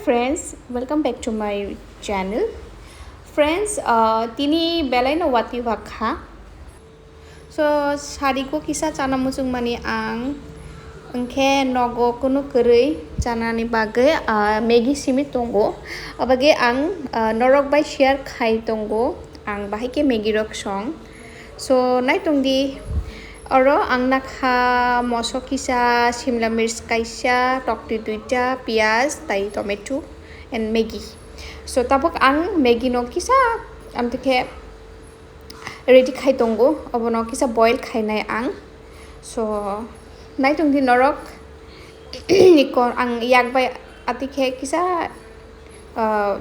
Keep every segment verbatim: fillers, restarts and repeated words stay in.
Friends, welcome back to my channel. Friends, uh, tini belai no watwi bakha. So, sari ko kisa chana muchung mani ang, hwnkhe nogo kunu kwrwi chanani bagwi, uh, Maggi simi tongo. Abagwi ang, uh, norok bai share khai tongo. Ang bahai khe Maggi rok song. So, naitung di, oro ang nakha moso kisa, simla mirs kaisa, toktwi duita, piyaj, tai tomato and Maggi. So, tabuk ang Maggi no kisa, amtwi khe ready khai tongo, obono kisa boil khainai ang. So, naitung di norok, ikor ang yak bai atwi khe kisa, ah,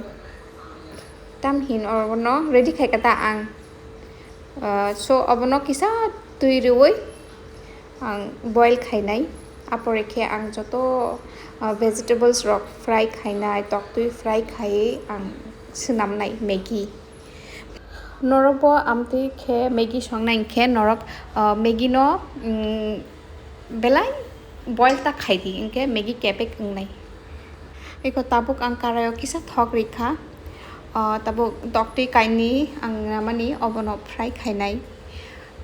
tam hin obono ready khai kata ang. Ah, so, obono kisa twi rwui ang boil khainai. Apore khe ang joto, ah, vegetables rok fry khainai, toktwi fry khai ang swnamnai Maggi. Norok bo amtwi khe Maggi songnai hwnkhe norok, ah, Maggi no, mm, belai boil ta khai di, hwnkhe Maggi kebek wngnai. Eko tabuk ang karai o kisa thok rikha. Ah, tabuk toktwi kainwi ang namani obono fry khainai.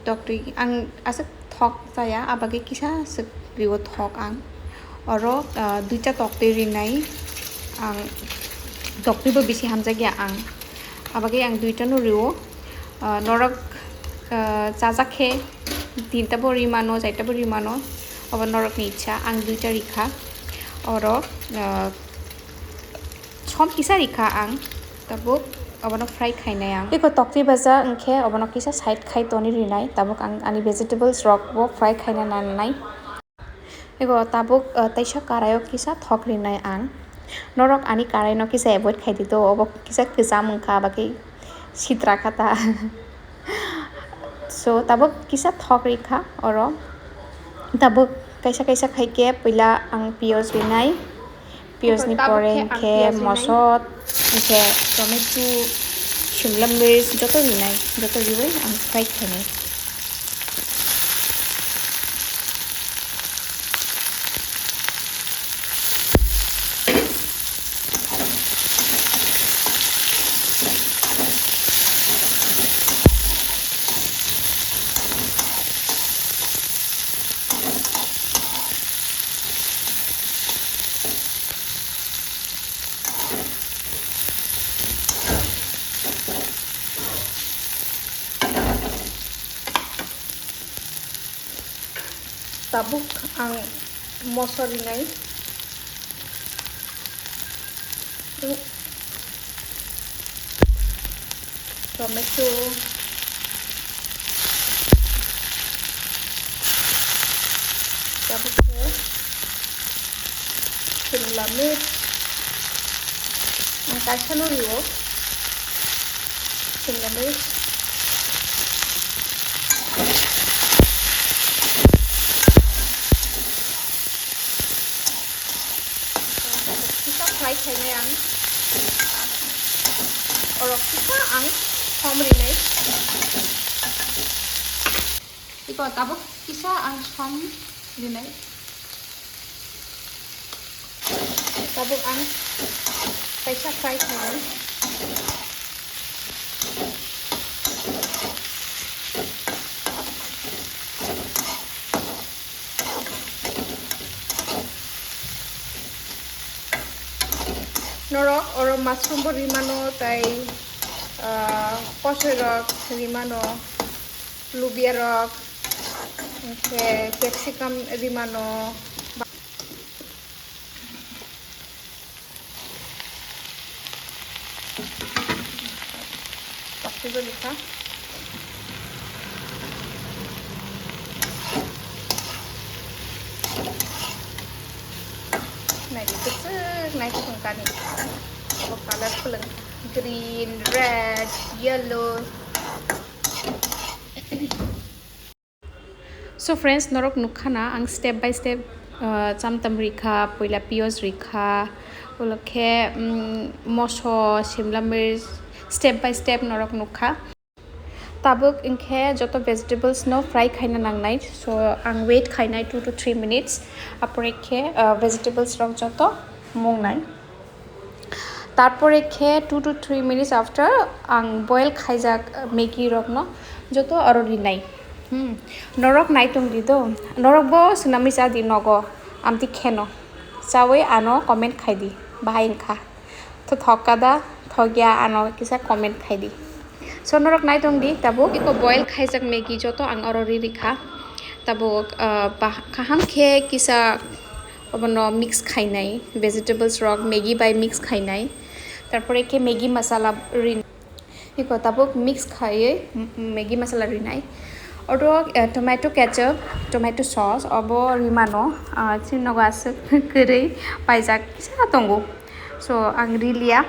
Toktwi ang aswk thok chaya, abagwi kisa swk rio thok ang. Oro, ah, duita toktwi rinai ang, toktwi bo bisi hamjakya ang. Abagwi ang duita no rio. Ah, norok, ah, chajak khe tinta bo rimano, chaita bo rimano, obo norokni ichha, ang duita rikha. Oro, ah, som kisa rikha ang, tabuk obono fry khainai ang. Eko toktwi baja hwnkhe obono kisa side khai toni rinai, tabuk ang ani vegetables rok bo fry khaina nanai. Ego tabuk, eh, teisa karai o kisa thok rinai ang. Norok ani karai no kisa avoid khai di do, obo kisa kwcham wngkha, abagwi sitra kha ta. So, tabuk kisa thok rikha oro. Tabuk kaisa kaisa khai khe puila ang piyaj rinai. Piyaj ni pore hwnkhe mosot, hwnkhe tomato, shimla mirch joto rinai, joto riwi ang fry khainai. Tabuk ang moso rinai. Tomato. Tabuk khe Shimla mirch. Ang kaisa no rio. Shimla mirch. Kisa fry khainai ang. Orok kisa ang som rinai. Iko tabuk kisa ang som rinai. Tabuk ang kaisa fry khainai. Norok oro mushroom bo rimano tai, ah, kosoi rok rimano. Lubia rok, hwnkhe capsicum rimano. Bakti bo likha. Naidi kwchwk nai tongkani. Abo colour kwlwng green, red, yellow. So friends, norok nukha na ang step by step, uh, chamtam rikha, puila piyaj rikha, ulo khe, um, moso, simla mirch, step by step norok nukha. Tabuk hwnkhe joto vegetables no fry khaina nangnai, so ang wait khainai two to three minutes, apore khe, uh, vegetables rok joto mungnai. Tarpore khe two to three minutes after ang boil khaijak Maggi rokno joto oro rinai. Hmm. Norok naitung di do. Norok bo swnamwi cha di nogo. Amtwi kheno. Chawi ano comment khai di. Bahai wngkha. To thok kada, thok ya ano kisa comment khai di. So norok naitung di tabuk. Iko boil khaijak Maggi joto ang oro ri rikha. Tabuk, ah, bah-, kaham khe kisa obono mix khainai, vegetables rok Maggi bai mix khainai. Tarpore khe Maggi masala ri-, iko tabuk mix khaiwi m-, Maggi masala rinai. Oro, eh, tomato ketchup, tomato sauce, obo rimano, ah, chini nogo aswk kwrwi paijak kisa tongo. So, ang riliya,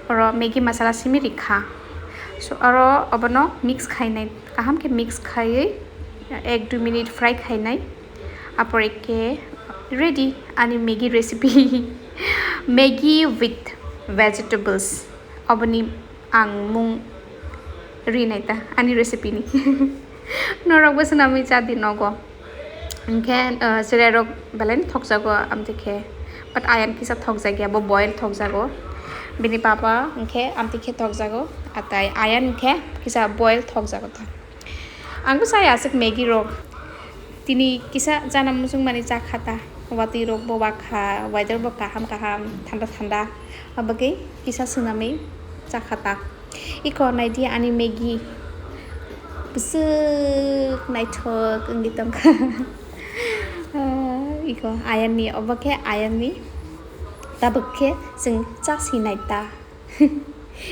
oro Maggi masala simi rikha. So, oro obono mix khainai, kaham khe mix khaiwi ek dui minute fry khainai. Apore khe ready ani Maggi recipe. Maggi with vegetables. Oboni ang mung rinai ta ani recipe ni. Norok bo swnamwi cha di nogo. Hwnkhe, uh, chwrairok belai no thokjago amtwi khe. But ayang kisa thokjakya, bo boil thokjago. Bini papa hwnkhe amtwi khe thokjago. Atai ayang hwnkhe kisa boil thokjago ta. Ang bo chaya aswk Maggi rok. Tini kisa chana muchungmani cha kha ta. Watwi rok bo ba kha, weather bo kaham kaham, thanda thanda. Abagwi kisa swnamwi cha kha ta. Iko naidi ani Maggi. Bwswk naithok wngwi tongkha. Ah, iko ayarni, obo khe ayarni. Tabuk khe chwng cha sinai ta.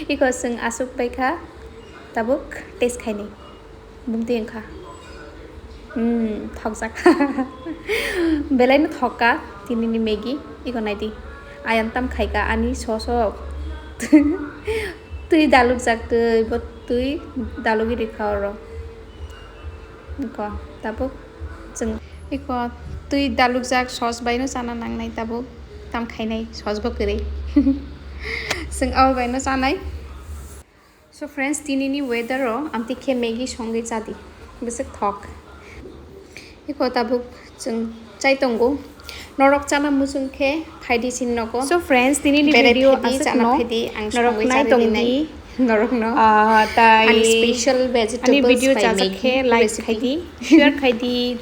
Iko chwng aswk bai kha, tabuk taste khainai. Bumtwi wngkha. Hmm, thokjak. Belai no thok ka tini ni Maggi. Iko naidi. Ayang tam khai ka ani sauce o. Twi daluk jak twi, bo twi dalugwi rikha oro. Iko tabuk chwng iko twi daluk jak sauce bai no chana nangnai tabuk. Tam khainai sauce bo kwrwi. Chwng abo bai no chanai. So friends, tini ni weather o amtwi khe Maggi songwi cha di. Bwswk thok. Iko tabuk chwng chai tongo. Norok chana muchung khe phai di chini nogo. So friends, tini ni berai video phai di, aswk chana no. Phai di, ang norok songwi nai cha tong rinai. Di, norok no. Ah, tai ani special ani vegetables video bai chajak Maggi khe like recipe khai di, share khai di.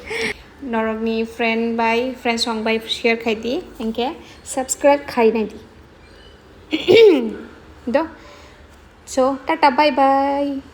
Norok ni friend bai, friend song bai share khai di. Hwnkhe subscribe khai nai di. Do. So, tata, bye bye.